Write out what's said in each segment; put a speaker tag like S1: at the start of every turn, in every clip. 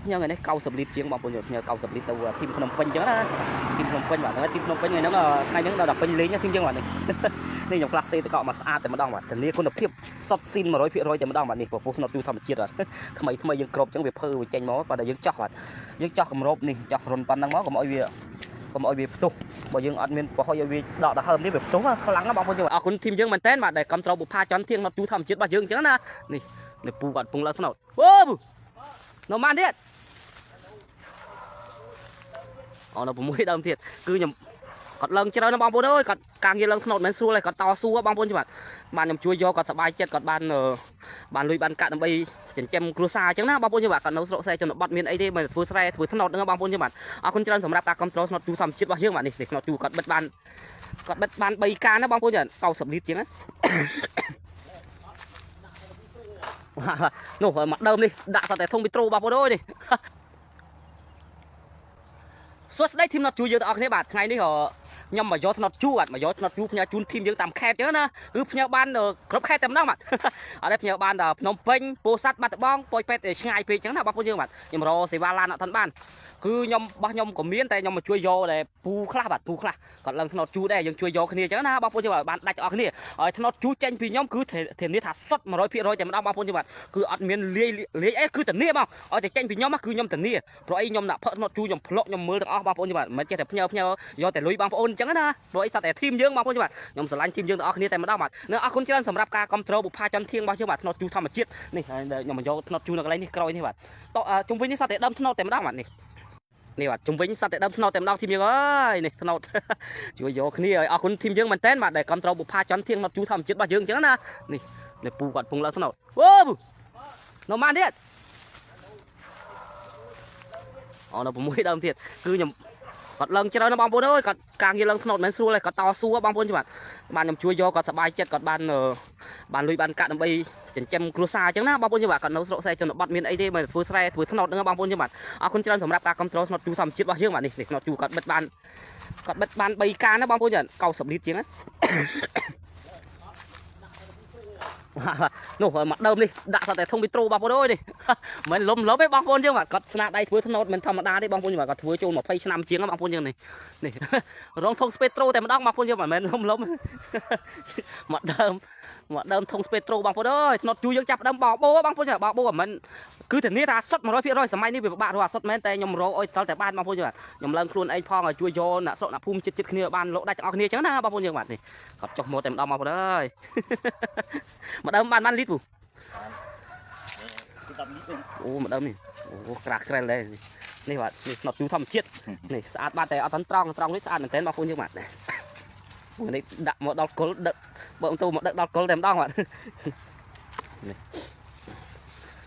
S1: ផ្ញើថ្ងៃនេះ90លីត្រជាងបងប្អូនផ្ញើ90លីត្រទៅ team ភ្នំពេញអញ្ចឹងណា team ភ្នំពេញបាទហ្នឹង team ភ្នំពេញថ្ងៃហ្នឹងថ្ងៃហ្នឹងដល់តែពេញលេង team យើងបាទនេះនេះខ្ញុំខ្លះសេតកមកស្អាតតែម្ដងបាទធានាគុណភាពសុតស៊ីន100%តែម្ដងបាទនេះពពុះស្នុតជូរធម្មជាតិបាទថ្មីថ្មីយើងគ្របអញ្ចឹងវាភើវាចេញមកបាទតែយើងចោះបាទយើងចោះគម្របនេះចោះរុនប៉ុណ្ណឹងមកកុំឲ្យវាកុំឲ្យវាផ្ទុះបើយើងអត់មានប្រហុយឲ្យវាដកដង្ហើមនេះវាផ្ទុះខ្លាំងណាស់បងប្អូនយើងអរគុណ team យើងមែនតើបាទដែលគ្រប់គ្រងបុផាចន្ទធៀងណត់ជូរធម្មជាតិរបស់យើងអញ្ចឹងណានេះនេះពូគាត់ពងឡើងស្នោតអូពូនៅម៉ានទៀតអូនៅ6ដើមទៀតគឺខ្ញុំគាត់ឡើងច្រើនណាស់បងប្អូនអើយគាត់ការងារឡើងស្នោតមិនស្រួលទេគាត់តស៊ូបងប្អូនបាទបានខ្ញុំជួយយកគាត់សប្បាយចិត្តគាត់បានបានលុយបានកាក់ដើម្បីចិញ្ចឹមគ្រួសារអញ្ចឹងណាបងប្អូនបាទគាត់នៅស្រុកស្រែជនបទមានអីទេមិនធ្វើស្រែធ្វើថ្នោតហ្នឹងបងប្អូនបាទអរគុណច្រើនសម្រាប់ការគ្រប់គ្រងស្នោតជូរធម្មជាតិរបស់យើងបាទនេះស្នោតជូរគាត់បិទបានគាត់បិទបាន3កានណាបងប្អូន90លីត្រជាងណានោះមកដើមនេះដាក់តែធុងមីត្រូបងប្អូនអើយនេះសួស្តី team ណត់ជួយយើងទាំងអស់គ្នាបាទថ្ងៃនេះខ្ញុំមកយកថ្នោតជូរបាទមកយកថ្នោតជូរផ្ញើជូន team យើងតាមខេត្តចឹងណាគឺផ្ញើបានគ្រប់ខេត្តតែម្ដងបាទអត់ទេផ្ញើបានដល់ភ្នំពេញពោធិ៍សាត់បាត់ដំបងប៉ោយប៉ែតឆ្ងាយពេកចឹងណាបងប្អូនយើងបាទខ្ញុំរកសេវាឡានអត់ទាន់បានគឺខ្ញុំបោះខ្ញុំក៏មានតែខ្ញុំមកជួយយកតែពូខ្លះបាទពូខ្លះគាត់ឡើងថ្នោតជូរដែរយើងជួយយកគ្នាចឹងណាបងប្អូនយើងបាទបានដាច់អស់គ្នាហើយថ្នោតជូរចេញពីខ្ញុំគឺធានាថាសុទ្ធ100%តែម្ដងបងប្អូនយើងបាទគឺអត់មានលាយលាយអីគឺធានាបងឲ្យតែចេញពីខ្ញុំគឺខ្ញុំធានាព្រោះអីខ្ញុំដាក់ផឹកថ្នោតជូរខ្ញុំផ្លុកខ្ញុំមើលទាំងអស់បងប្អូនយើងបាទមិនចេះតែផ្ញើផ្ញើយកតែលុយបងប្អូនចឹងណាព្រោះអីសត្វតែ team យើងបងប្អូនយើងបាទខ្ញុំស្រឡាញ់ team យើងទាំងអស់គ្នាតែម្ដងបាទនៅអរគុណច្រើនសម្រាប់ការគ្រប់គ្រងបុផាចន្ទធៀងរបស់យើងបាទថ្នោតជូរធម្មជាតិនេះខ្ញុំមកយកថ្នោតជូរនៅកន្លែងនេះក្រោយនេះបាទតជុំវិញនេះសត្វតែដើមថ្នោតតែម្ដងបាទនេះនេះបាទជុំវិញសត្វតែដើមថ្នោតតែម្ដង team យើងអើយនេះថ្នោតជួយយកគ្នាឲ្យអរគុណ team យើងមែនតើបាទដែលគ្រប់គ្រងបុផាចន្ទធៀងណត់ជូរធម្មជាតិរបស់យើងអញ្ចឹងណានេះនេះពូគាត់ពងឡើងថ្នោតអូពូនៅម៉ានទៀតអូនៅ6ដើមទៀតគឺខ្ញុំគាត់ឡើងច្រើនណាស់បងប្អូនអើយគាត់ការងារឡើងថ្នោតមិនស្រួលទេគាត់តស៊ូបងប្អូនបាទបានខ្ញុំជួយយកគាត់សប្បាយចិត្តគាត់បានបានលុយបានកាក់ដើម្បីចិញ្ចឹមគ្រួសារអញ្ចឹងណាបងប្អូនបាទគាត់នៅស្រុកស្រែជនបទមានអីទេមិនធ្វើស្រែធ្វើថ្នោតហ្នឹងបងប្អូនបាទអរគុណច្រើនសម្រាប់ការគ្រប់គ្រងថ្នោតជូរធម្មជាតិរបស់យើងបាទនេះថ្នោតជូរគាត់បិទបានគាត់បិទបាន3កានណាបងប្អូន90លីត្រជាងណានោះមកដើមនេះដាក់តែធុងមីត្រូបងប្អូនអើយនេះមិនលំលំទេបងប្អូនយើងបាទគាត់ស្នាដៃធ្វើថ្នោតមិនធម្មតាទេបងប្អូនយើងបាទគាត់ធ្វើចូល20ឆ្នាំជាងបងប្អូនយើងនេះនេះរងធុងស្ពេត្រូតែម្ដងបងប្អូនយើងបាទមិនលំលំមកដើមមកដើមធុងស្ពេត្រូបងប្អូនអើយថ្នោតជូរយើងចាប់ដើមបបោបងប្អូនយើងបបោមិនគឺធានាថាសុទ្ធ100%សម័យនេះវាពិបាករកអាសុទ្ធមែនតែខ្ញុំរកអុយតតែបានបងប្អូនយើងបាទខ្ញុំឡើងខ្លួនឯងផងឲ្យជួយយកអ្នកស្រុកអ្នកភូមិចិត្តចិត្តគ្នាបានលោកដាច់ទាំងអស់គ្នាអញ្ចឹងណាបងប្អូនយើងបាទនេះគាត់ចុះមកតែម្ដងបងប្អូនអើយមកដើមបានបានលីត្រពូ
S2: 10លីត្រ
S1: អូមកដើមនេះអូក្រាស់ក្រែលដែរនេះបាទនេះស្នុតជូរធម្មជាតិនេះស្អាតបាទតែអត់ទាន់ត្រង់ត្រង់នេះស្អាតមែនទែនបងប្អូនយើងបាទនេះដាក់មកដល់គល់ដឹកបើអង្គទូមកដឹកដល់គល់តែម្ដងបាទនេះ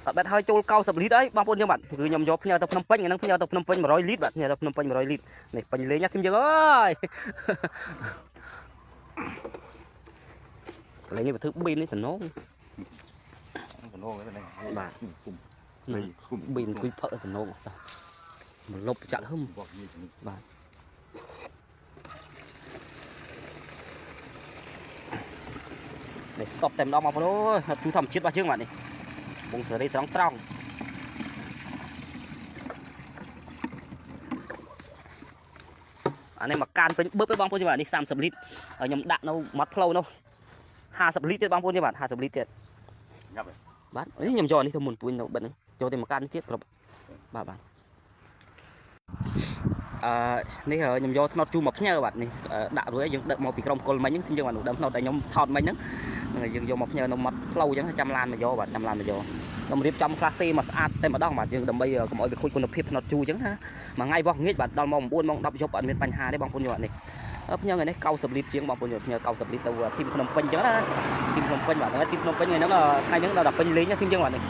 S1: អត់បែតហើយចូល90លីត្រអីបងប្អូនយើងបាទគឺខ្ញុំយកផ្ញើទៅភ្នំពេញហ្នឹងផ្ញើទៅភ្នំពេញ100លីត្របាទផ្ញើទៅភ្នំពេញ100លីត្រនេះពេញលេងណាខ្ញុំយើងអើយកន្លែងនេះបើធ្វើប៊ីននេះសំណង
S2: សំណងហ្នឹង
S1: បាទ
S2: គុំ
S1: នេះ
S2: គុំ
S1: ប៊ីនអង្គុយផឹកសំណងតោះមកលុបចាក់ហឹម
S2: បោះនេះ
S1: បាទនេះសពតែម្ដងបងប្អូនអើយជូរធម្មជាតិរបស់យើងបាទនេះបងសេរីត្រង់ត្រង់អានេះមកកានពេញបឹបឯងបងប្អូនបាទនេះ30លីត្រហើយខ្ញុំដាក់នៅមាត់ផ្លូវនោះ50លីត្រទៀតបងប្អូនបាទ50លីត្រទៀត
S2: ញ៉ាប់
S1: បាទនេះខ្ញុំយកអានេះទៅមុនពួយនៅបិទហ្នឹងយកទៅមកកាននេះទៀតគ្រប់បាទបាទអឺនេះខ្ញុំយកថ្នោតជូរមកផ្ញើបាទនេះដាក់រួចហើយយើងដឹកមកពីក្រុមគល់មិញហ្នឹងខ្ញុំយើងបាទដើមថ្នោតដែលខ្ញុំថតមិញហ្នឹងហ្នឹងយើងយកមកផ្ញើនៅមាត់ផ្លូវអញ្ចឹងចាំឡានមកយកបាទចាំឡានមកយកខ្ញុំរៀបចំក្លាសេមកស្អាតតែម្ដងបាទយើងដើម្បីកុំឲ្យវាខូចគុណភាពថ្នោតជូរអញ្ចឹងណាមួយថ្ងៃវាស់ងាយបាទដល់ម៉ោង9ម៉ោង10យប់អត់មានបញ្ហាទេបងប្អូនយកនេះផ្ញើថ្ងៃនេះ90លីត្រជាងបងប្អូនយកផ្ញើ90លីត្រទៅ team ភ្នំពេញអញ្ចឹងណា team ភ្នំពេញបាទហ្នឹង team ភ្នំពេញថ្ងៃហ្នឹងថ្ងៃហ្នឹងដល់តែពេញលេង team យើងបាទនេះ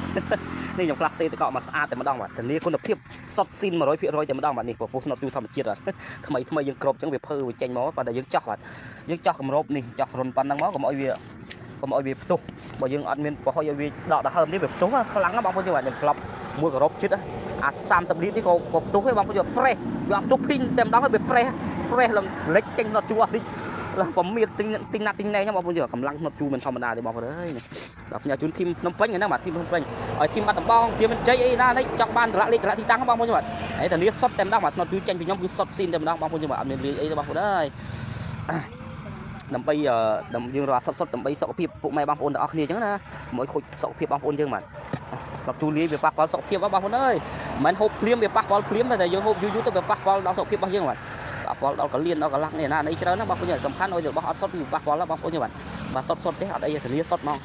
S1: នេះខ្ញុំខ្លះសេតកមកស្អាតតែម្ដងបាទធានាគុណភាពសុទ្ធស៊ីន100%តែម្ដងបាទនេះពពុះស្នុតជូរធម្មជាតិបាទថ្មីថ្មីយើងគ្របអញ្ចឹងវាភើវាចេញមកបាទតែយើងចោះបាទយើងចោះគម្របនេះចោះរុនប៉ុណ្ណឹងមកកុំឲ្យវាកុំឲ្យវាផ្ទុះបើយើងអត់មានប្រហុយឲ្យវាដកដង្ហើមនេះវាផ្ទុះខ្លាំងណាស់បងប្អូនយើងបាទខ្ញុំក្លប់មួយគរបជាតិអា30លីត្រនេះក៏ក៏ផ្ទុះដែរបងប្អូនយើងប្រេះវាអត់ផ្ទុះភីងតែម្ដងហើយវាប្រេះប្រេះឡើងលិចចេញដល់ជួរនេះ ឡើងពមៀតទិញទិញណាត់ទិញណែខ្ញុំបងប្អូនយើងកម្លាំងធ្នត់ជូរមិនធម្មតាទេបងប្អូនអើយនេះដល់ផ្ញើជូនធីមភ្នំពេញហ្នឹងបាទធីមភ្នំពេញឲ្យធីមបាត់ដំបងធីមមិនជ័យអីណានេះចង់បានកលៈលេខកលៈទីតាំងបងប្អូនយើងបាទហើយតាលាសុតតែម្ដងបាទធ្នត់ជូរចេញពីខ្ញុំគឺសុតស៊ីនតែម្ដងបងប្អូនយើងបាទអត់មានលាយអីទេបងប្អូនអើយដើម្បីដើម្បីយើងរកសុតសុតដើម្បីសុខភាពពុកម៉ែបងប្អូនទាំងអស់គ្នាអញ្ចឹងណាកុំឲ្យខូចសុខភាពបងប្អូនយើងបាទធ្នត់ជូរលាយវាប៉ះពាល់សុខភាពបងប្អូនអើយមិនមែនហូបភ្លាមវាប៉ះពាល់ភ្លាមតែយើងហូបយូរយូរទៅវាប៉ះពាល់ដល់សុខភាពរបស់យើងបាទ ប៉ះពាល់ដល់កលៀនដល់កលាក់នេះណានេះច្រើនណាបងប្អូនសំខាន់ឲ្យរបស់អត់សុតវាប៉ះពាល់បងប្អូនបាទបាទសុតសុតចេះអត់អីធានាសុតហ្មង